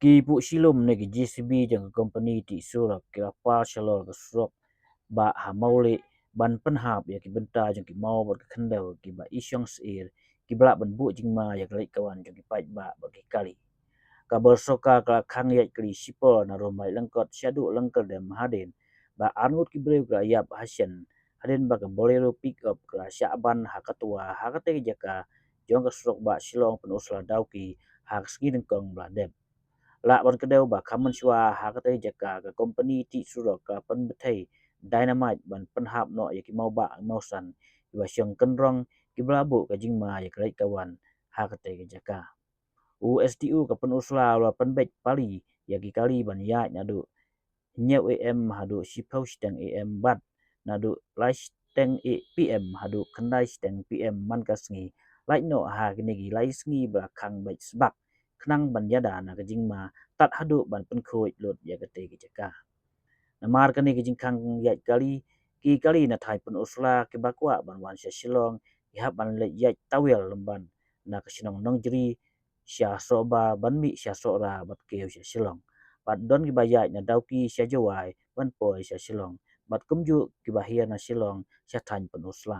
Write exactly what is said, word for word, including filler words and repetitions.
Ki puh shilum ne ki J C B jong ka kompani tih surok ki la pal shalor ka surok bah ha Mawlih ban pynhap ïa ki bynta jong ki maw bad ka khyndew kiba i shong syier kiba lah ban buh jingma ïa ka leit ka wan jong ki paidbah bad ki kali. Ka bor sorkar ka la khang ïaid kali shipor na Rymbai Lyngkot shaduh Lyngkyrdem hadien ba arngut ki briew ki la ïap ha shen hadien ba ka Bolero pickup ka la shah ban ha ka twa ha katei ka jaka jong ka surok bah Shillong Pynursla Dawki ha ka sngi Nyngkong ba la dep. Lah ban kdew ba kham mynshuwa ha katei ka jaka ka kompani tih surok ka pynbthei dynamite ban pynhap noh ïa ki maw bah maw san kiba shong kynrong kiba la buh ka jingma ïa ka leit ka wan ha katei ka jaka. U S D O ka Pynursla u la pynbeit pali ïa ki kali ban ïaid naduh hynñiew A M haduh shiphew shiteng A M bad naduh lai shiteng P M haduh khyndai shiteng P M man ka sngi, lait noh ha kine ki lai sngi ba la khang beit sbak khnang ban ïada na ka jingma tad haduh ban pynkhuid lut ïa katei ka jaka. Namar kane ka jingkhang ïaid kali, ki kali na thaiñ Pynursla kiba kwah ban wan sha Shillong ki hap ban leit ïaid tawiar lymban na ka shnong Nongjri sha Sohbar ban mih sha Sohra bad kiew sha Shillong. Bad don kiba ïaid na Dawki sha Jowai ban poi sha Shillong. Bad kumjuh kiba hiar na Shillong sha thaiñ Pynursla.